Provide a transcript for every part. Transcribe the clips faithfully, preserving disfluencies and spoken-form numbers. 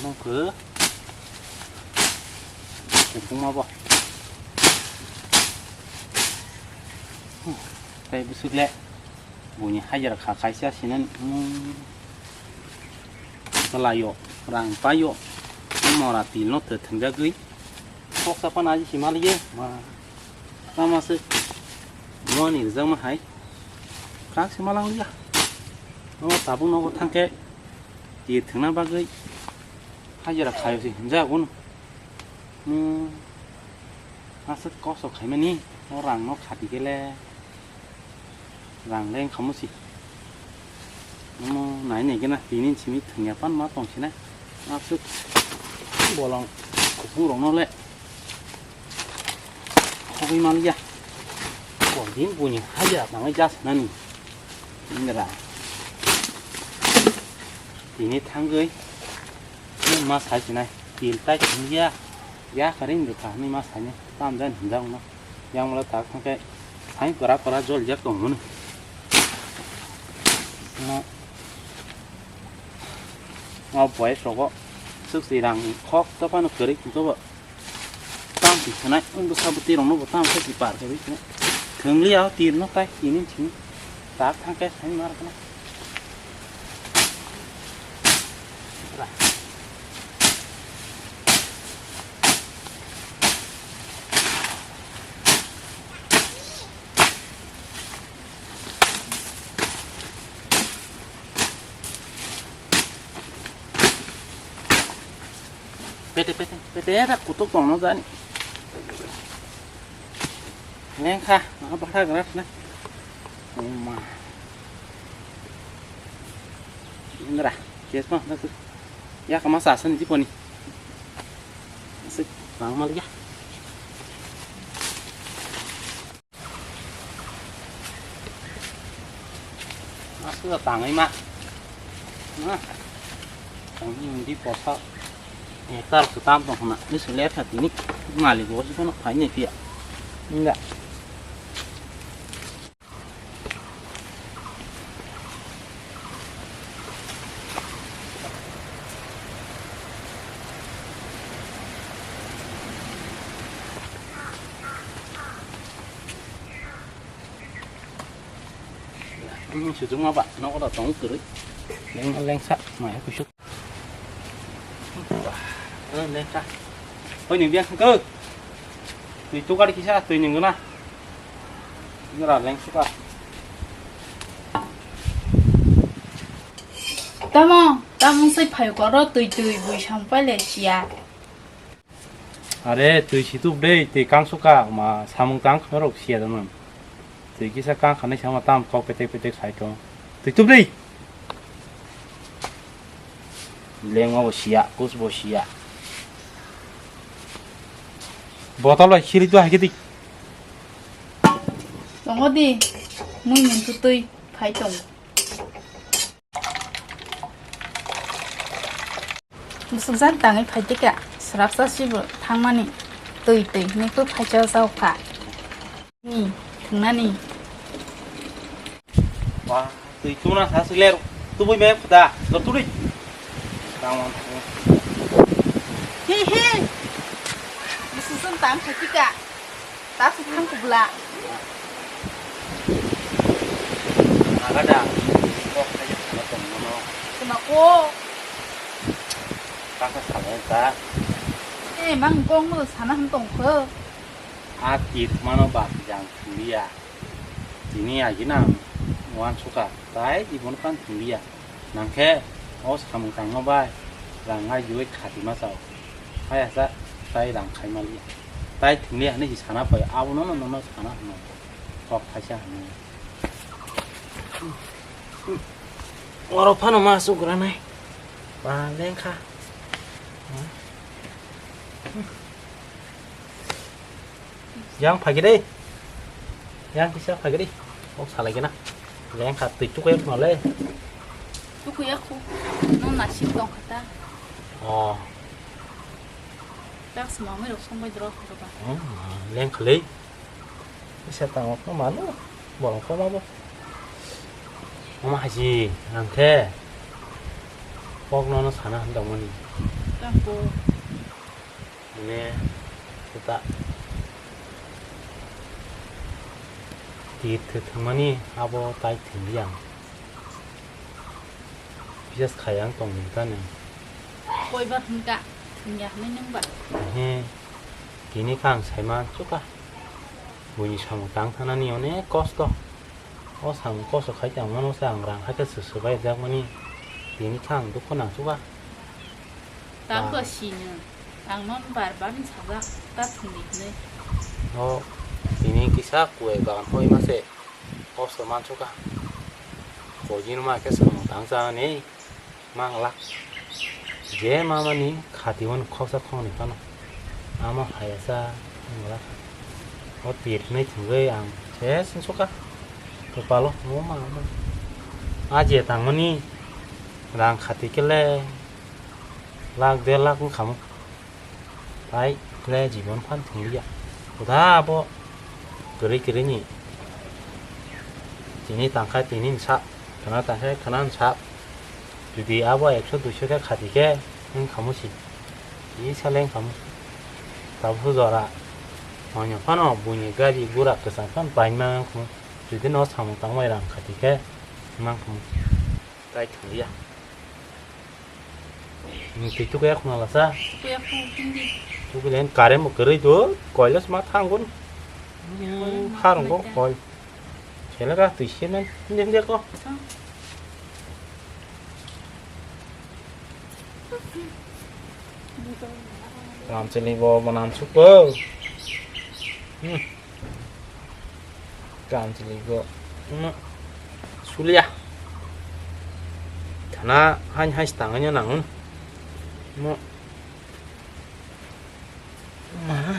Nokho. Kupungma bo. Tei bwswk le buini hajra kha kaisa sinani. Bwlaio rang paio mora tilno twthwngjagwi. Kok sapan aji simaliye ma. Tama se buani rijak ma hai. Krak se malang liya. O tabuk nogo thangke tir thwngna bagwi hajira khayo se hinjak uno. Hmm. Aswk koso khaimani o rang no khati kele. Rang le wngkha musi. Omo nai nai gana tini simi thwngya pan ma tong sinai. Aswk bolong kuphung rok no le khogwi man ya. Kordin buini haya nangwi ja sanani. Indra. Tini thangwi ma sai sinai. Til tai thwngya. Ya kharing rwkha hwnwi ma saino tamjani hinjak no. Yang mala tak thangkhe sai kwrak kwrak jolijak tongmani. No. O boys rogo swk si rang khok to phano kwrwi tongthobo. Tam ti sanai wngkha bwtwi rokno bo tam khe si par khe rwi sinai. Thwngliya o tir no tai tini simi tak thangkhe sai mar khna. Pete, pete, pete, era kutuk tongno jani. Lengkha, ma bata gras na. Oma. Indra, kes ma, na tu. Ya kama sa san di poni. Sik, bang mal ya. Aswk tangwi ma. Na. Tangwi di posa. Ektar kutam tong khna. Ni sele kha tini. Mali bo si kono phai ni pia. Inda. Sujuma ba, nogo da tong kwrwi. Leng, lengsa, maya kusuk. Lengsa. Hoi ni biya kangkuk. Twi tukar kisa, twi nunguna. Ngra lengsuka. Tamo, tamo sai phayo koro, twi, twi, bui sam paile siya. Are, twi situp dei, twi kangsuka, ma samung tang khorok siya daman. Twi kisa kang khanai sama tam kok petek petek sai tong. Twi tup dei. Lengma bo siya, kus bo siya. Botol bai khiri tu hai kiti. Tongo di, mui mun tu twi phai tong. Musukjak tangwi phai tikha, swrapsa sibo thangmani twi twi hinwi khe phaicha jao kha. Ni thwngnani. Wa, twi tuna sa sile tubui me phuta, lo turi. Tang wan. He he. Musukjak tang phai tikha. Ta su thang kubla. Aga da. Kok aja sana tong mono. Kena ko. Kaka sana ta. Eh, mang kong mo sana han tong kho. A tir mano ba jang kuliya. Tini agi nang wan suka. Tai di bon kan kuliya. Nangkhe o samung tangma bai rang ngai jui khati ma chao. Hai asa tai rang khai maliya. Tai thwngli hani si sana pai abono no nono sana hwnwi. Kok thaisa hwnwi. Oro phano ma sugra nai. Ba lengkha. Yang phai gede. Yang kisa phai gede. Kok salai gena. Lengkha twi tukoyak no le. Tukoyak ko. No nasib tong kha ta. Oh. Tak semamai rok song bai drok kha ba. Hmm, lengkha le. Kisa tang ok no mano. Borok koma bo. Mama haji, ang khe kok nono sana hwn tongmani. Mane, ta tir thwk thangmani abo tai thwngli ang. Bises khai ang tongni ta nung. Koi ba thwngka, thwngya hwnwi nung ba? He, tini kha ang saima chuka. Buini samung tang thanani onek kosto. O samung kosto khai tangmano se ang rang hai khe swswk bai jakmani. Tini kha ang dukhu nang chuka. Tang ba sino. Ang non bar bar ni sajak ta thwngni hwnwi. O tini kisa kuwai bagan hoi ma se. Kosto mansuka. Kojin ma khe samung tangsa ni manglak. Je mamani khati wan khoksa khokni phano. Amo hayasa manglak. O tirnai thwngwi ang se singsuka. Kopalo mo ma ma. A je tangmani rang khati kele lakh der lakh wngkhamu. Tai le jibon phan thwngya. Huda abo kwrwi kwrwi ni. Tini tangkha tini ni sa. Khana tangkha khana ni sa. Jodi abo ekso duiso khe khati khe wng khamu si. Tini sa le wng khamu. Tabukhe jora. Manya phano buini gari gura kwchang phan paima wng khamu. Jodi no samung tangmai rang khati khe wng khamu. Tai thwngya. Twi tukuya khuna lasa. Tukuya khuna tindi. Tukulen kare mo kwrwi do, koilas ma thangun. Koilas ma harung go thangun. Koi. Chela ga twi semen, tindi tindi ko. Tang. Ram chili bo manam suko. Hmm. Kam chili go. Mo sulia. Thana hain hain tanganya nangun. Mo. Ma.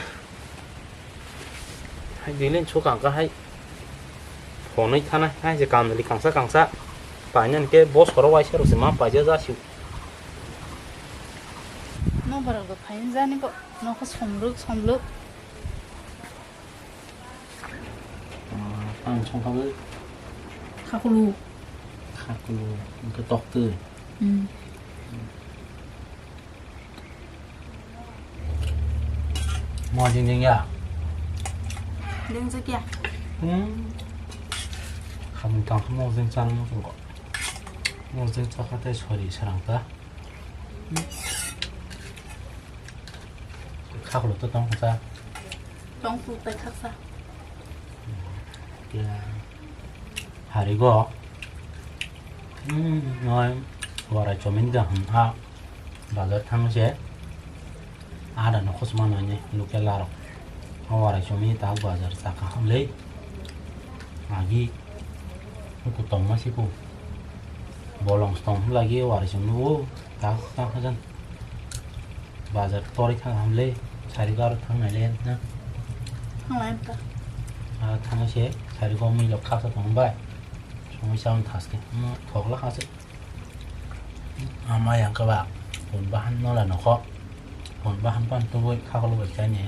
Hai bilin chukang ka hai. Phonai thana hai je kam chili kangsa kangsa. Painani ke boss khoro waisa rok se ma paija jasiu. No borok go phain jani go. No ko somruk somruk. Tang songkha bai. Khakulu. Khakulu. Hwnkhe toktwi. Hmm. Mo jing jing ya. Jing jing ya. Hmm. Khamung tang khamung jing chan mo jing ko. Mo jing chakha tei sori sarang ta. Khakulu to tong kha. Tong tu tai khaksa. Ya. Hari go. Hmm, noi warai chomin da hum ha. Bazar thang se. Ada no khosma noi ne local aro. Warai chomin ta bazar sa ka ham le. Agi. Ku tong ma si ku. Bolong stong lagi warai chomin wo. Ta ta hajan. Bazar tori thang hamle, sari garo thang nai le na. Thang lai ta. A thang se, sari go mui lok khasa thang bai. Songwi sa thas ke. Mo thok la khase. Ama yang ka ba. Pon bahan no la no kho. Pon bahan pan tu boi kha ko lo bai chai ne.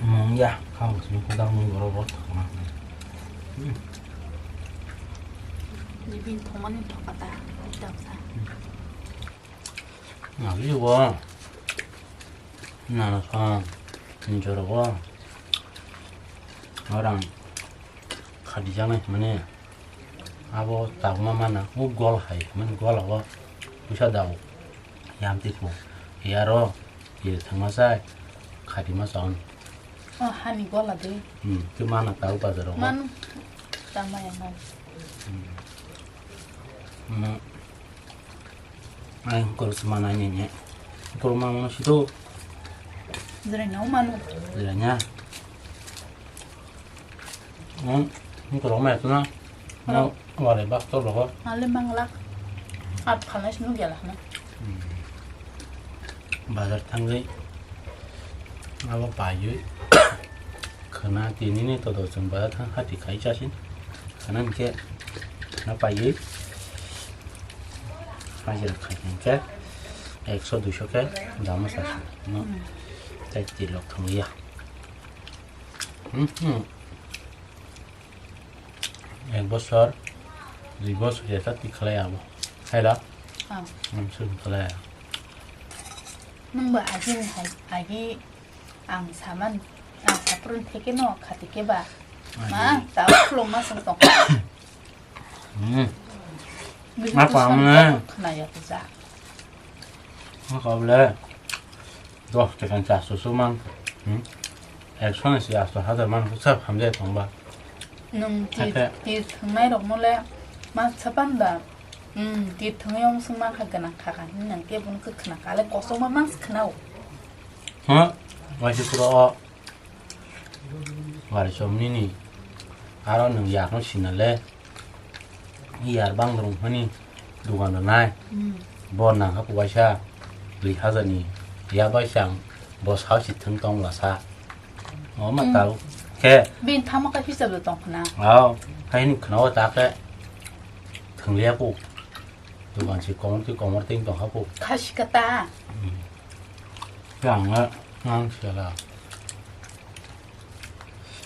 Mong ya, kha ko sini ko da mui boro boro thok na. Hmm. Ni bin thomani thokata, damsa. Nagi bo. Nana kha, ni jora bo. Orang khadi jangai mane. Abo tagma mana, u gol hai, mane gol abo. Pusa dao. Yam tiku. Yaro, ye thangma sai. Khadi ma saun. O hani gola de. Hmm, tu mana tau bazar ro. Man tama ya man. Hmm. Mo. Ai, kol semana ni ni. Kol ma mo situ. Jere nyau manu. Jere nya. Hmm, kol ma itu na. Mo, wale bak to logo. Ale mangla. Ap khalai sinu gela na. Hmm. Bazar thangwi abo paiwi khwna tinini todo chwng bazar thang hati khai chasin khwna hinkhe khwna paiwi hajira khai hinkhe ekso duiso khe dama chasin no tei tilok thangya. Hmm, hmm. Ek bosor, dui bosor ya ta tikhalai abo. Haila, Ah. Ang sung kale. Nungba agini hai, agi ang saman, ang saprun theke no khati keba. Agi. Ma, ta ulo ma sung tong. Hmm. Bisi ma kusa pang ne. Khna ya kusa. Ma kau le. Dos tekan chasu su man. Hmm. Ekso ni si asto hazar man sa hamjai tong ba. Nung tir, tir thwngnai rok no le ma sapan ba. Hmm, tir thwngwi omo sung man kha gwnang kha kha hinwi nang kebo no kwkhna kha le kosong ma mang se khna o. Ha? Waisi pura o. Wari chom nini. Aro nung yak no sina le. Yar bang rung hani dugan rwnai. Hmm. Bo nang hapu waisa dui hazar ni ya bai chang bo sao si thwng tong la sa. O ma hmm. Tau khe. Bin thamo ka hisab da tong khna. Ao, hai ni khna o ta khe. Thwng liya ku. Dugan si komor ti komor ting tong hapu. Khasi kata. Hmm. Yang la ngang sala.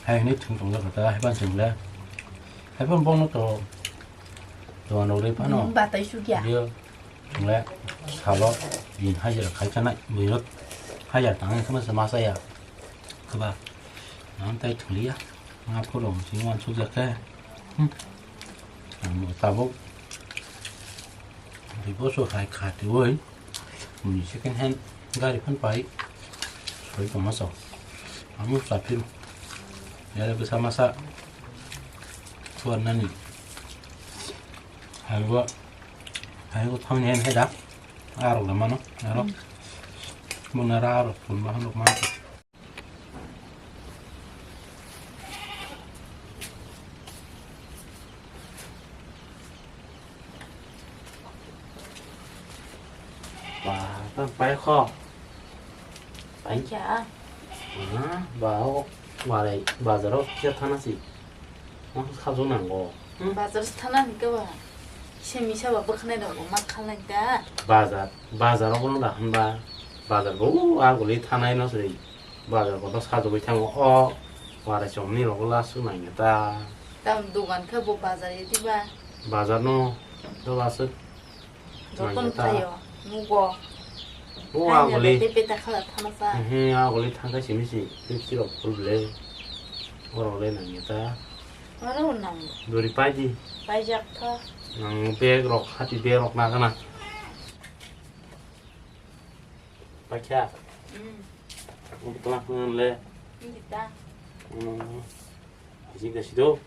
Hai ni thwng tong la kata hai ban sing le. Hai ban bong no to. Dogan rok rwi phano. Hmm, batai sukya. Biyo thwngle salo din hajira khai chanai. Buino hajar tang khama se masa ya. Khaba. Nang tai thwngliya. Nga phoro sing wan sukya khe. Hmm. Ang tabuk. Di boso hai khati woi. Ni second hand gari phan pai. Soi tong masa. Ang sa phil. Yare bwsa masa. Suar nani. Haibo, haibo thangni hen heda. Arok da mano, arok. Hmm. Mona ra arok pun ma hanok ma. Ba, ta pai kho. Pai kya? Ah, ba, o, ba, bazar o kisa thana si. Ma khajo nango. Hmm? Bazar se thana ni kaba. Se misa ba bwkhanai rok ma khalai da. Bazar, bazar o bono da hwnba. Bazar bo, o, aguli thanai no se. Bazar kotor sajagwi thango o, warai chomni rokgo last o naina ta. Tam dogan khe bo bazar ya diba? Bazar no, do aswk joton naina ta. Thaio, nugo. O aguli. Te peta khala thana sa. He, aguli thangkha simi si, lipstick rok phul ble. Oro le naina ta. Oro nang. Dori pai di. Paijak tho. Nang bag rok, hati bag rok nagana. Paikha. Hmm. Ang tolak nang le. Hindi ta. Hmm. Asik da sido.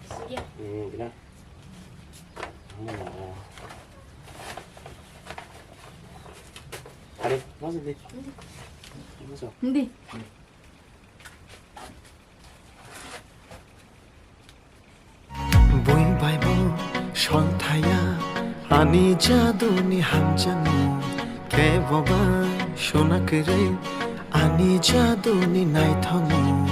Sige. Hmm, gila. Hmm. Are, masuk di. Hindi. Masuk. Hindi. Buibai bo songthaya ani jaduni hamjakmung, keboba sona kwrwi ani jaduni naithokmung.